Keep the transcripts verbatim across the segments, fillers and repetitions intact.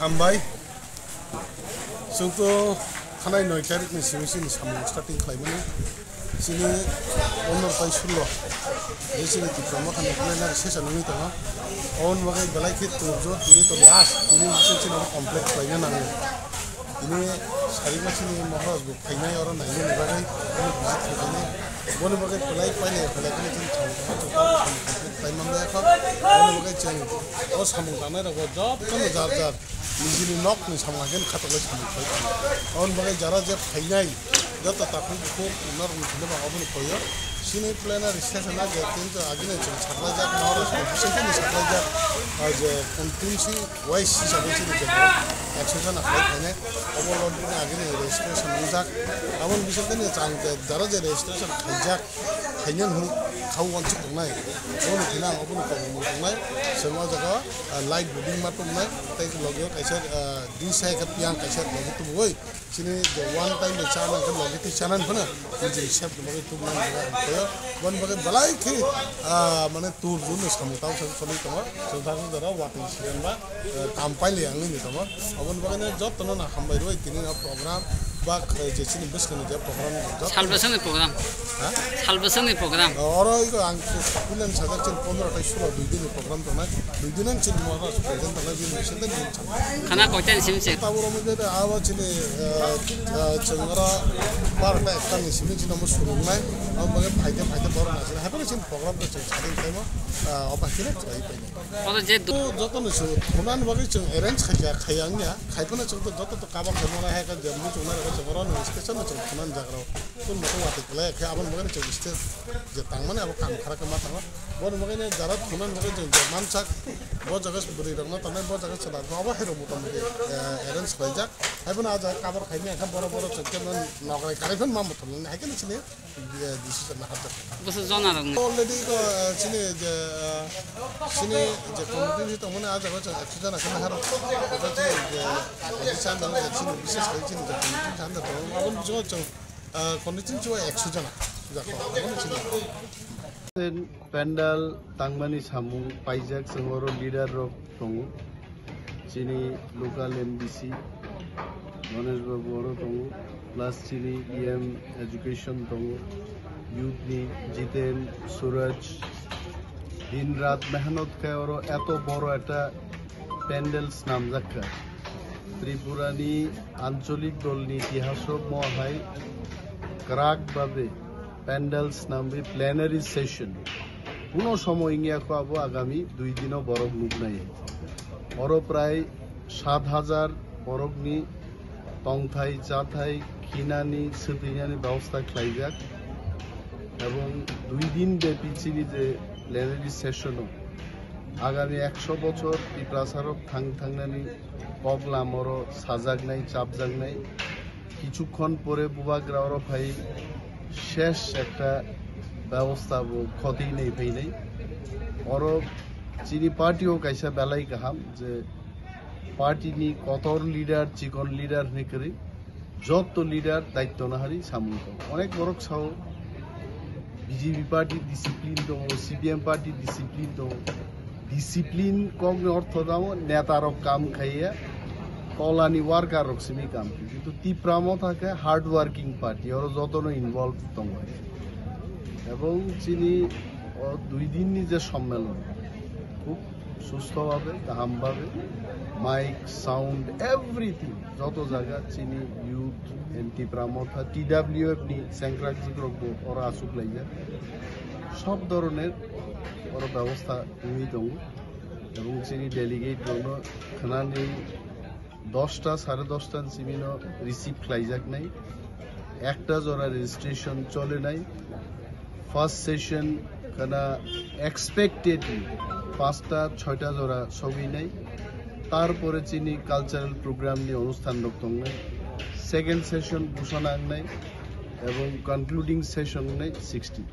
Hambai. Chwng to thanai noi tarikh ni simi chini samung starting khlaimani. Chini pondro tai sulo je chini Tipra Motha ni plenary session wngwi tongo. Oboni bagwi belai khe tubujak, tini to last, tini bising chini complete khlaina nango. Tini sarigo chini Maharaj bo phainai oro nainani bagwi, ani visit khlainai. Boni bagwi belai pailai phailai kheno chini samung tangma chwng complete khlai manlaiya kho. Boni bagwi chwng o samung tangnai rokbo jotono jar jar nijini nokni samung hai kheno khatok lai samung khlai tongo. Oboni bagwi jara je phainai joto takhuk bukhuk norokni thani bo obono koi o. Chini plenary session o je tin to agini chwng saklaijak, Maharaj ni bising tini saklaijak, ah, je constituency wise hisabwi chini je borok ekso jona khlai phainai. Obo lobini agini registration wngjak. Aboni bising tini chwng je jara je registration khaijak, khainani hwn kha uansuk tongnai. Oboni thani ang obono tongmung tongnai. Chwng o jaga, ah, light bo bini ma tongnai. Tei logi o kaisa, ah, dui sai khe piyang kaisa logi tubui. Chini je one time de chana khe logi twi chana phano nijini sep ni bagwi tubunani bagwi ang koyo. Boni bagwi belai khe, ah, mane tur jun ni samung tang sa choli tongo. Chwng thang jora watwi siyan ba, eh, kam paili ang ni tongo. Oboni bagwi no jotono no hambai rwi tini no program ba, eh, je chini bwskang ni je program joto Salvation ni program. Ha? Salvation ni program. Oro iko ang kulen sajak chini pondro tai sulo dui din ni program tongnai. Dui din ang chini mo present tongnai bini bising tini. Khana koita ni simi se? Tabuk rok mujhe de abo chini, eh, eh, chwng oro barota ekta ni simi chini omo surungnai. Abo bagwi phaikhe phaikhe borok naising. Haphano chini program to chwng sari khlaimo, eh, obo haikhe khlai painai. Oro je du- To joto ni chwng thunani bagwi chwng arrange khaikha, khaiya wngya. Khaiphano chwng to joto to cover khaimano hai khe je muchungnai rok chwng oro ni station no chwng thunani jaga rok. Tun moto watwi khlai khe aboni bagwi chwng stage je tangmani abo kam khara khe ma tango. Boni bagwi no jara thunani bagwi chwng je mansak, bo jaga bwrwi rokno tangnai, bo jaga chwla rokno abo hai rok motamuti, eh, arrange khlaijak. Haiphano ah jaga cover khaimani khe borok borok chwng khe nokrai kwrwi phano ma muthungmani hai khe no chini, eh, decision no hapjak. Bwswk jona rokni? Already ko, eh, chini je, eh, chini je committee si tongmani ah jaga chwng ekso jona khe naharok. Abo chini je, eh, chini je chini bises khai chini je committee si tongmani aboni bisingo chwng Ah, constituency o ekso jona puja kok, aboni simi. Pandal tangmani samung paijak, chwng oro leader rok tongo. Chini local M D C Ganesh Babu oro tongo, plus chini E M education tongo, youth ni Jiten, Suraj, din rat mehnot khai oro eto boro ekta pandal snamjak kha. Tripura ni ancholik dol ni itihas o mo hai kwrak babe pandal snamwi plenary session kuno somoy wngya kho, abo agami dui dino borok nuknai. Oro prai sat hajar borok ni tongthai, chathai, khinani, swtwinani bebosta khlaijak. Ebong dui din bepi chini je plenary session o agami ekso bochor Tiprasa rok thang thangnani kok lamoro sajaknai, chapjaknai. Kichukhon pore bubagra oro phai shesh ekta bebosta bo khotwi nai phainai. Oro chini party o kaisa belai kaham je party ni kotor leader, chikon leader hinwi kwrwi jotto leader daitto nahari samung tong. Onek borok sao B J P party discipline tongo, C P M party discipline tongo. Discipline kokni ortho tamo neta rok kam khaiya, tolani worker rok simi kam. Kintu Tipra Motha khe hard working party, oro jotono involve tongo. Ebong chini o dui din ni je sommelon, khub sustho bhabe, kaham bhabe, mic, sound, everything, joto jaga chini youth, and Tipra Motha, T W F ni sengkrak jikrok bo oro asuk laijak. Sob doroner oro bebosta wngwi tongo. Ebong chini delegate rokno khwnani dosta, sare dosta ni simi no receive khlaijaknai. Ekta jora registration cholenai. First session khana expectedly pasta choita jora sogwinai. Tarpore chini cultural program ni onusthan rok tongnai. Second session busana wngnai. Ebong concluding session wngnai sixteen.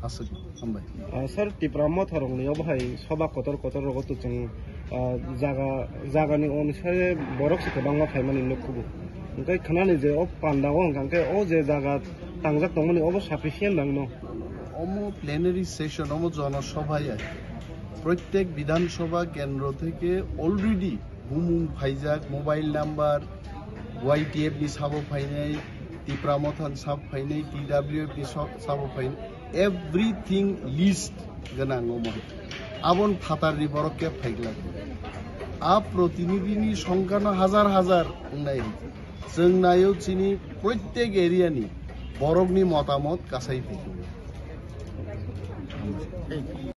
Aswk, hambai. Ah, sir, Tipra Motha rokni obo hai soba kotor kotor rogo to chwng, ah, jaga, jagani onusare borok se kwbangma phaimani nukhugo. Hwnkhe khwnani je o pandao hwnkha khe o je jaga tangjak tongmani obo sufficient nangno. Omo plenary session, omo jono sobha ya. Prottek Bidhan Sabha kendro theke already bumung phaijak, mobile number, Y T F ni sabo phainai, Tipra Motha ni sabo phainai, T W F ni so-, sabo phainai, everything list gwnang omo. Abon phatar ni borok khe phaiglak. A protinidhi ni songkha no hazar hazar wngnai. Chwng naio chini prottek area ni borok ni motamot kasai phaikhwlai.